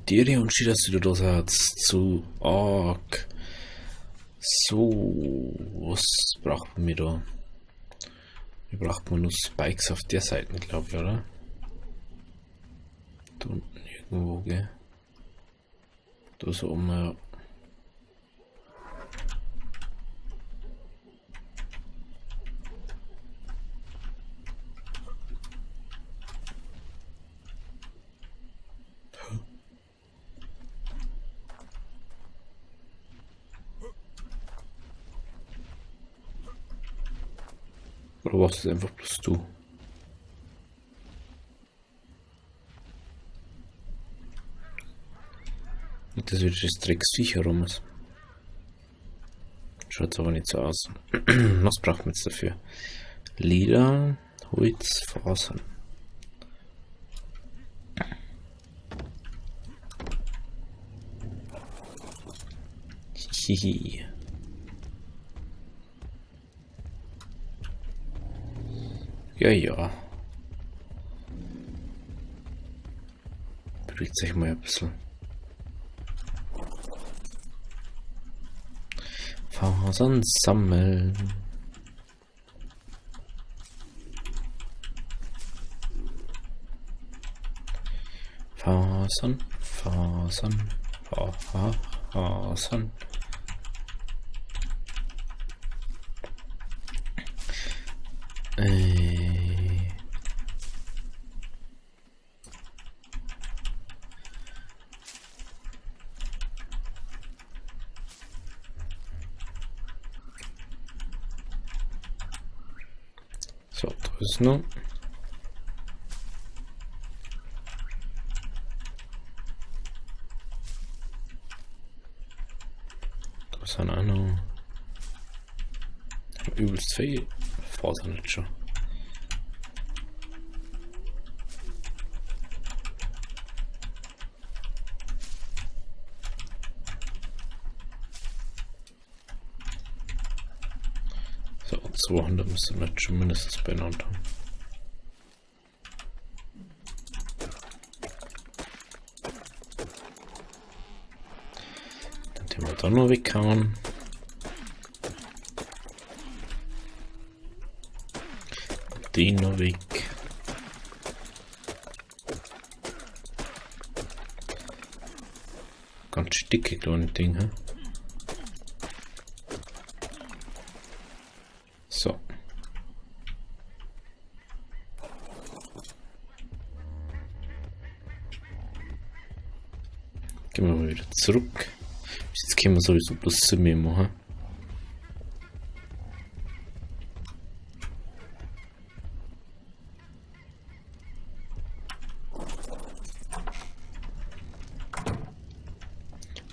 Tiere und schön, dass ihr da seid zu Ark. So, was braucht man mir da? Wir braucht man nur Spikes auf der Seite, glaube ich, oder? Da unten irgendwo, gell? Da so um, ja. Oder warst es einfach bloß du? Nicht, dass wieder das Drecksviech herum ist. Schaut aber nicht so aus. Was braucht man jetzt dafür? Leder, Holz, Fasern. Hihihi. Ja, ja. Bewegt sich mal ein bisschen. Fasern sammeln. Fasern, Fasern, Fasern. So, da ist noch. Da sind auch noch übelst viel Fasern jetzt schon. So, 200 müssen wir jetzt schon mindestens beieinander haben. Dann den wir da noch weghauen. Den noch weg. Ganz dicke kleine Ding, hä? So. Gehen wir mal wieder zurück. Bis jetzt können wir sowieso bloß 7 machen.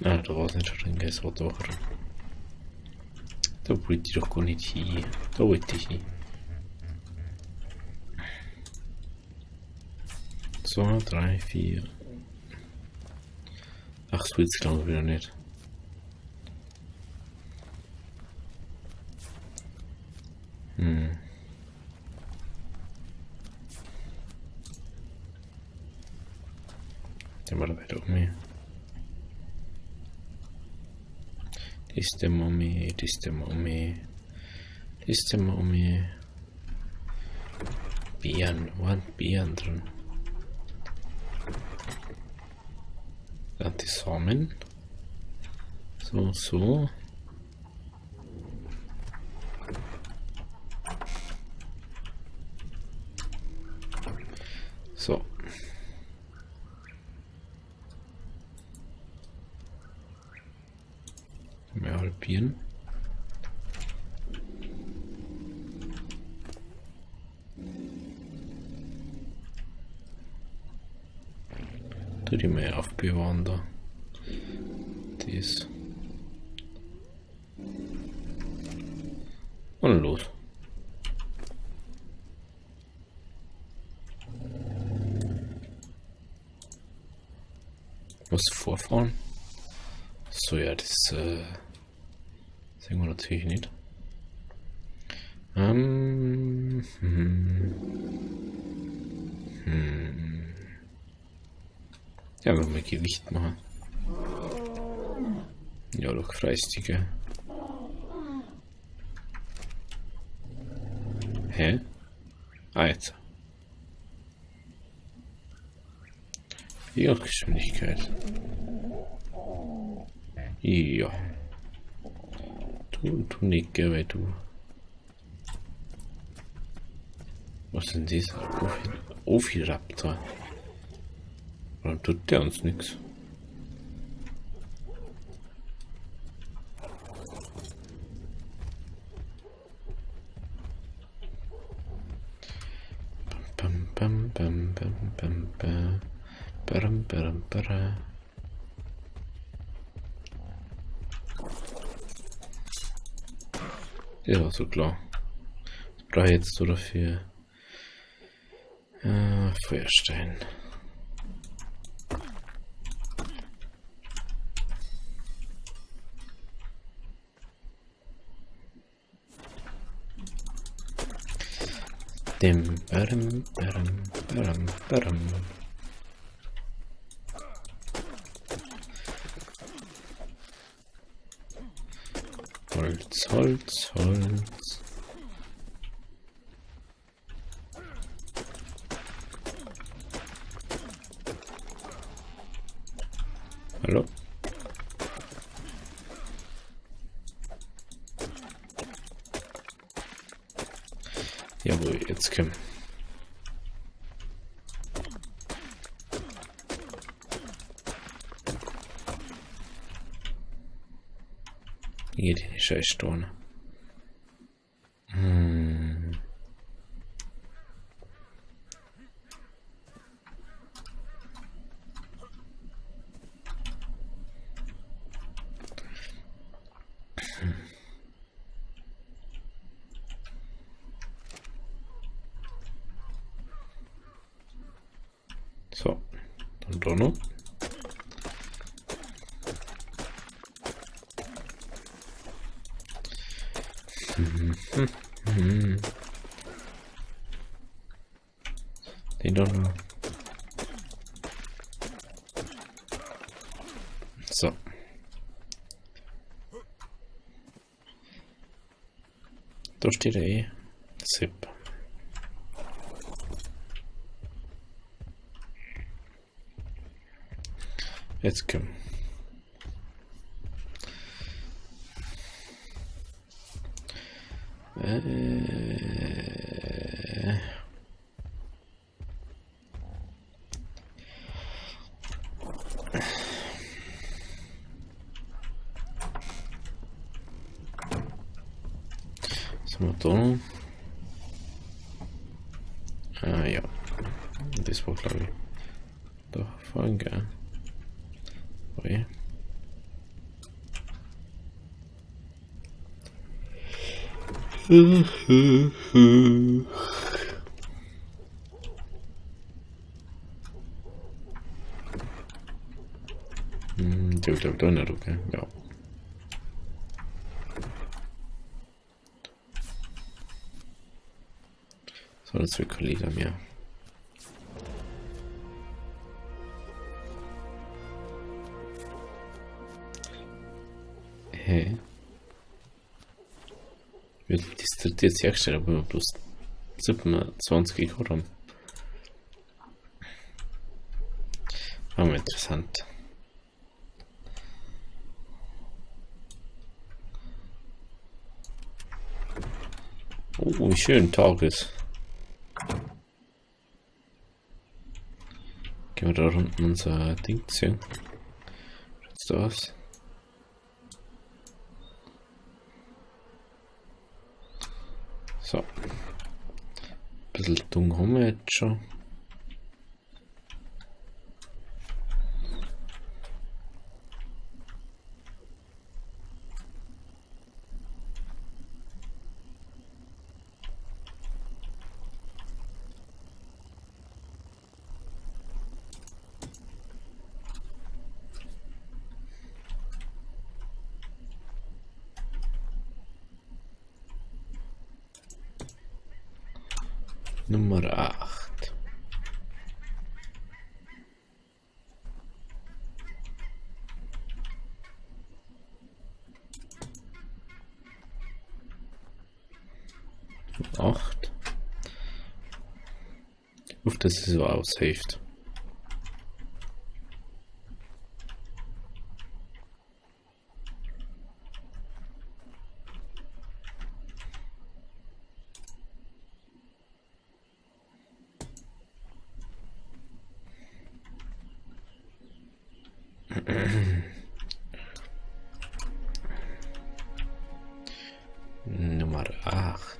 Nein, da war es nicht schon drin, es war da drin. Da wollte ich doch gar nicht hin. Da wollte ich hin. 2, 3, 4. Ach, das willst du glaube ich wieder nicht. Der war da weiter um mir. Das ist der Mami, das ist der Mami, das ist der Mami. Beeren, wo sind Beeren drin? Dann die Samen. So, so. So. Mehr halbieren. Tu die mal aufbewahren da. Das. Und los. Was vorfahren? So, ja, das sehen wir natürlich nicht. Ja, wenn wir Gewicht machen. Ja, doch freust dich, gell? Hä? Ah, jetzt. Bewegungsgeschwindigkeit. Ja. Du, du nicht, gell, weil du. Was ist denn das? Oviraptor. Warum tut der uns nichts? Bam, bam, bam, bam, bam, bam. Baram, baram, bara. Ja, so klar. Was brauche ich jetzt so dafür? Feuerstein. Dim, baram, baram, baram, baram. Holz, Holz, Holz. Hallo? Jawohl, jetzt komm. Hier die Scheißstorne. So, dann da noch. Den da noch. So. Da steht er eh. Zip. Jetzt komm. Was haben wir da noch? Ah ja. Das war, glaub ich, da vorhin, gell? Ui. Die hab ich, glaub ich, da nicht, okay. Ja. So, das wird kein Leder mehr. Hä? Wird das dritte jetzt hergestellt, aber wir bloß 27 gehabt haben. Aber interessant. Oh, wie schön Tag ist. Gehen wir da unten unser Ding ziehen. Schaut's da aus? So. Ein bisschen dumm haben wir jetzt schon. Nummer 8. 8. Uff, dass es überhaupt hilft. Nummer 8.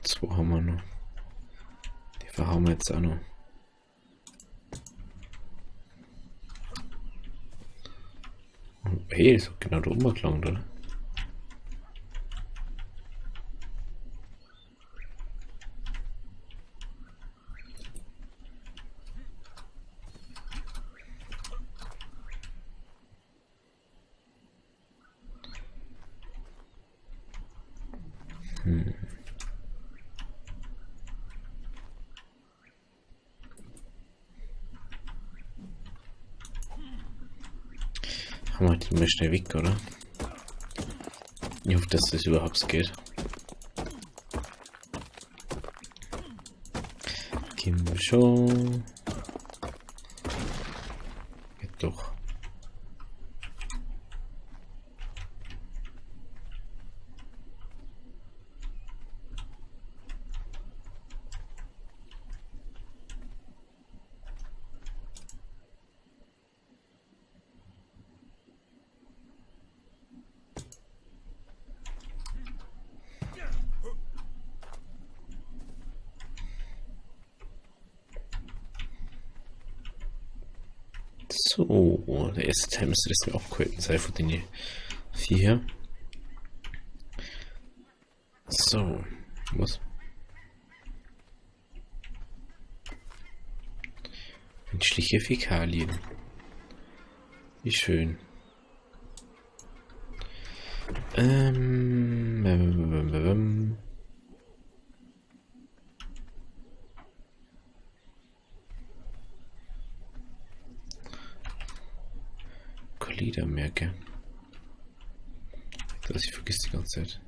Zwei haben wir noch. Die verhauen wir jetzt auch noch. Hey, das hat genau da oben gelangt, oder? Haben wir die mal schnell weg, oder? Ich hoffe, dass das überhaupt geht. Gehen wir schon. Geht doch. So, der erste Teil müsste das mir abgehalten sein von den 4. So, was? Menschliche Fäkalien. Wie schön. Liedermerke. Das ich vergiss die ganze Zeit.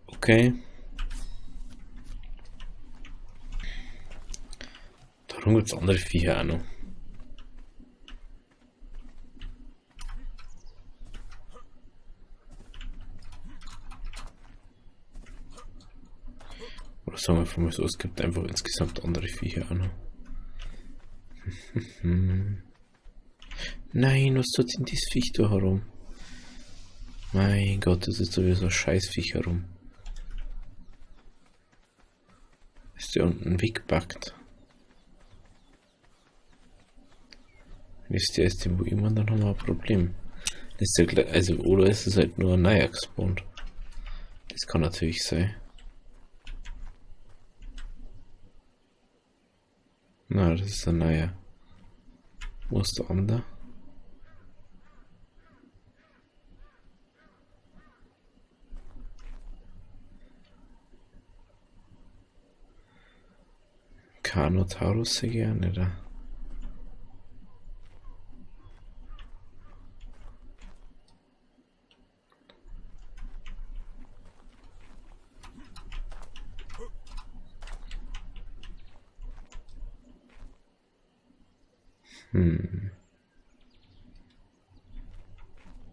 Okay. Darum gibt's andere Viecher auch noch. Oder sagen wir einfach mal so, es gibt einfach insgesamt andere Viecher auch noch. Nein, was tut denn dieses Viech da herum? Mein Gott, das ist sowieso ein Scheißviech herum. Ist der unten weggepackt? Wenn ist der erste, wo immer, dann haben wir ein Problem. Das ist ja gleich, also, oder ist es halt nur ein neuer gespawnt? Das kann natürlich sein. Na, das ist ein neuer. Wo ist der andere? Carnotaurus sehe ich auch nicht.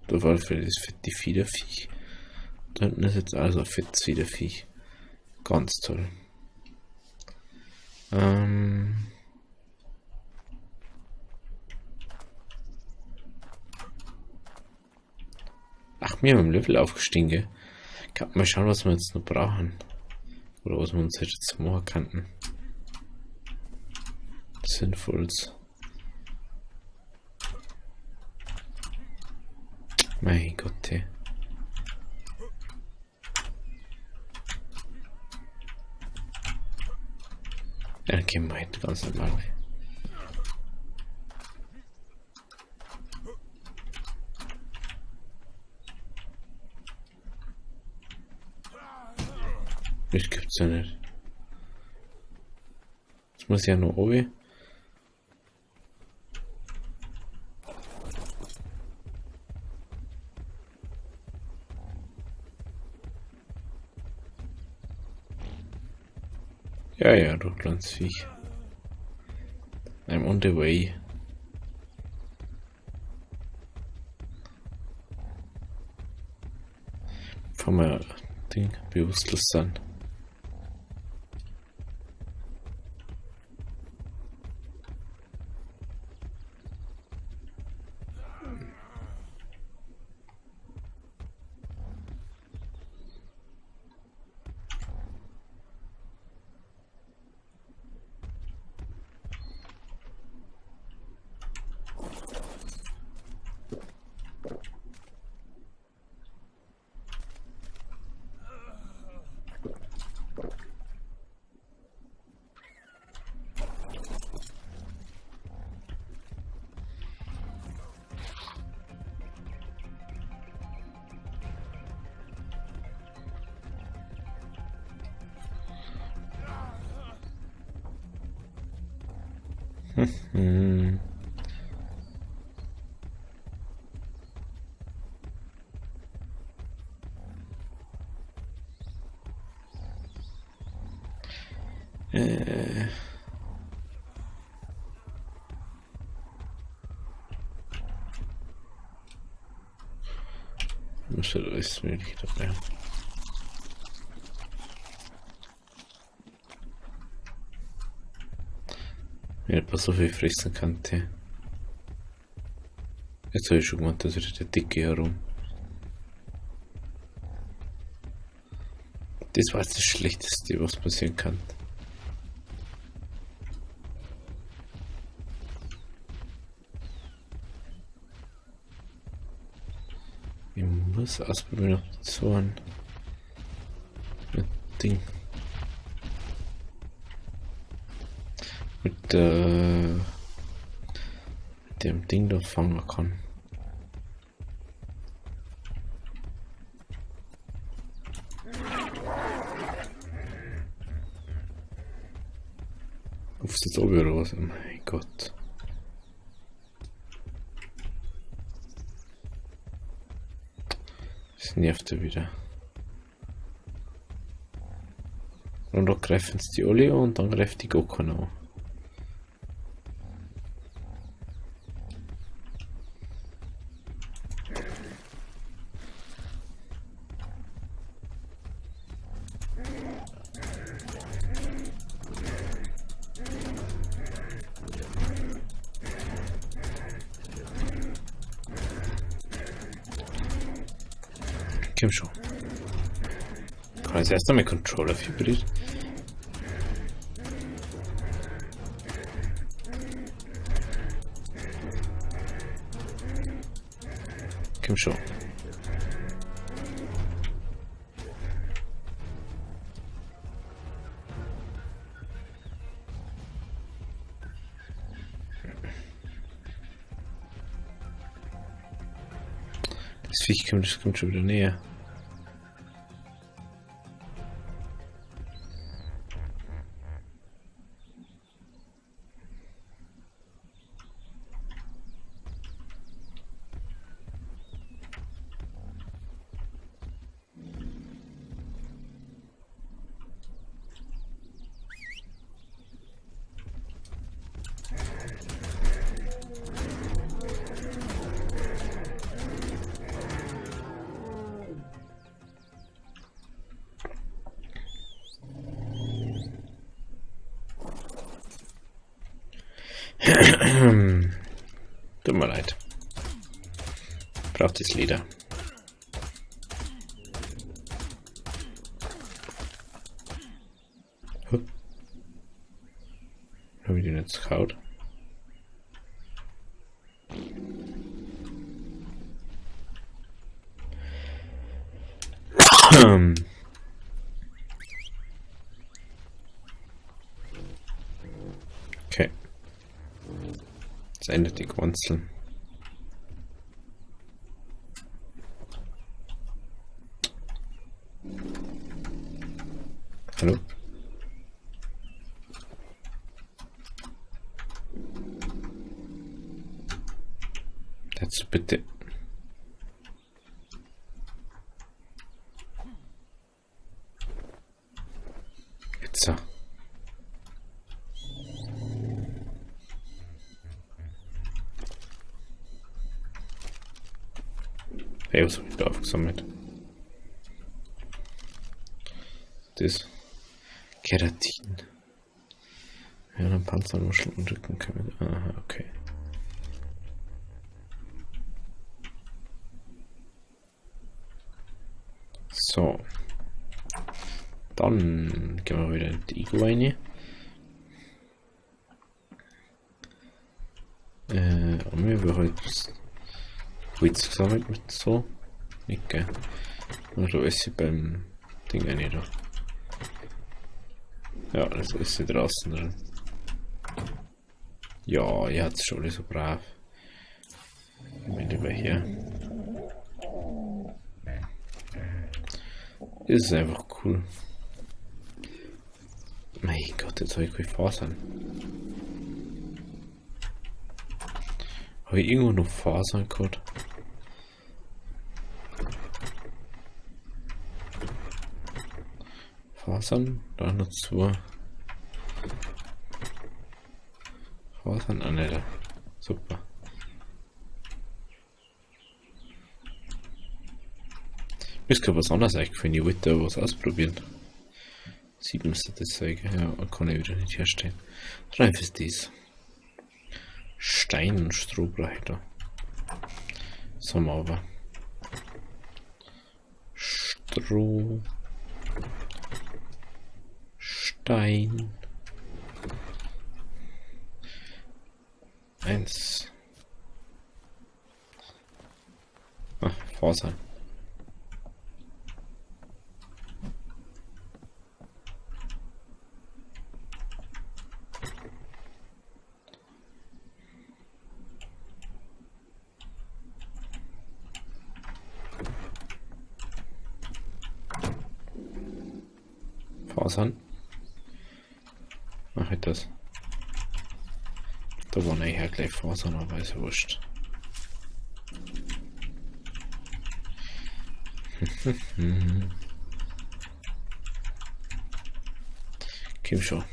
Da war für das fette Fiederviech. Da hinten ist jetzt also ein fettes Fiederviech. Ganz toll. Ach, wir haben im Level aufgestiegen, gell? Kann mal schauen, was wir jetzt noch brauchen. Oder was wir uns jetzt machen könnten. Sinnvolles. Mein Gott, ey. Ja, dann gehen wir halt ganz normal. Das gibt's ja nicht. Jetzt muss ich ja noch oben. Ja, ja, du kleines Viech. I'm on the way. Bevor wir Ding bewusstlos sind. Hm. Muss halt alles Mögliche dabei haben. Wenn ich so viel fressen könnte. Jetzt habe ich schon gemeint, dass wieder der Dicke herum. Das war jetzt das Schlechteste, was passieren kann. Ich muss ausprobieren, ob so ein Ding mit dem Ding da fangen kann. Rufst jetzt oben oder was? Oh mein Gott. Das nervt ja wieder. Und da greifen sie die alle an und dann greift die gar keiner an. Komm schon. Kann ich erst einmal Controller vibriert? Komm schon. Das Viech kommt, das kommt schon wieder näher. Tut mir leid. Braucht das Leder. Huh. Habe ich den jetzt gehauen? Okay. Das ist eindeutig Wanzel. Hallo? Dazu bitte. Jetzt so. Hey, was habe ich da aufgesammelt? Das. Keratin. Ja, dann Panzermuscheln und Rücken können wir. Aha, okay. So. Dann gehen wir wieder in die Ego rein. Haben wir heute Holz gesammelt mit so? Nicht, gell? Und da ist sie beim Ding rein da. Ja, das ist sie draußen drin. Ja, ihr habt's schon alle so brav. Ich bin lieber hier. Das ist einfach cool. Mein Gott, jetzt hab ich keine Fasern. Hab ich irgendwo noch Fasern gehabt? Fasern? Da noch zwei. Fasern? Ah, ne, da. Super. Mir ist gerade was anderes eingefallen. Ich wollte da was ausprobieren. 7 müsste das sein, gell? Ja, kann ich wieder nicht herstellen. Rein fürs dies. Stein und Stroh brauche ich da. Das haben wir aber. Stroh. Stein. 1. Ach, Fasern. Fasern. Mach ich das. Da waren eigentlich auch gleich Fasern, aber ist ja wurscht. Komm schon.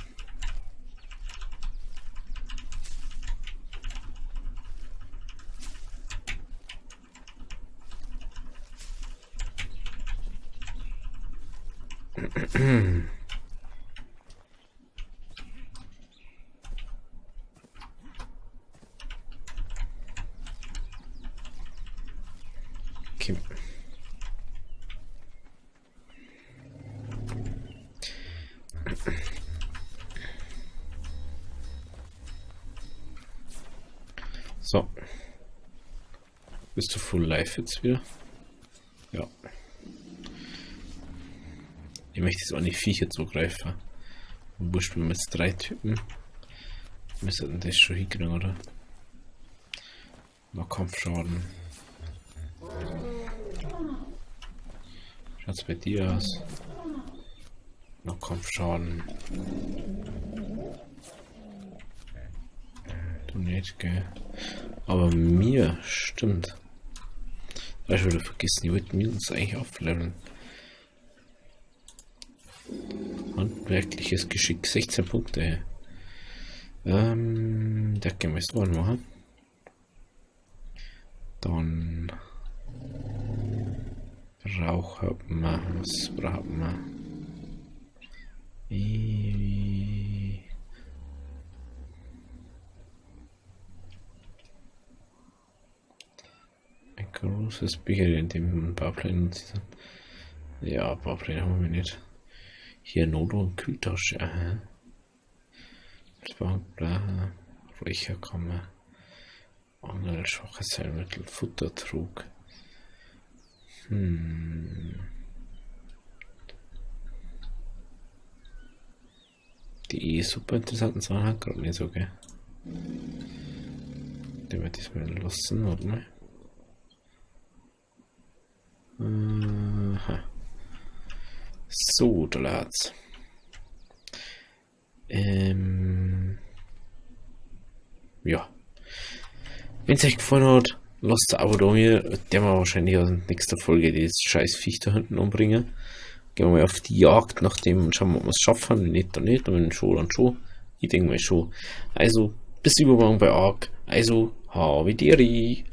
Kim. So. Bist du full life jetzt wieder? Ja. Ich möchte jetzt auch nicht Viecher zugreifen. Wurscht, wir haben jetzt 3 Typen. Wir sollten das schon hinkriegen, oder? Noch Kampfschaden. Schaut's bei dir aus? Noch Kampfschaden. Du nicht, gell? Aber mir stimmt. Da hab ich wieder vergessen, ich wollte mir uns eigentlich aufleveln. Handwerkliches Geschick, 16 Punkte. Da können wir es mal machen. Dann brauchen wir, was brauchen wir? Ein großes Becher, in dem man Baupläne nutzen. Ja, Baupläne haben wir nicht. Hier Nodo und Kühltasche. Aha. Bla, Räucherkammer. Angel, schwaches Heilmittel, Futtertrug. Die super interessanten Sachen hat gerade nicht so, gell? Den werde ich mal lassen, warte mal. Aha. So, da lad's. Ja. Wenn es euch gefallen hat, lasst ein Abo da mir. Der wir wahrscheinlich aus der nächsten Folge das scheiß Viech da hinten umbringen. Gehen wir mal auf die Jagd nach dem und schauen, ob wir es schaffen. Wenn nicht, dann nicht. Und wenn schon, dann schon. Ich denke mal schon. Also, bis übermorgen bei Ark. Also, Habidere.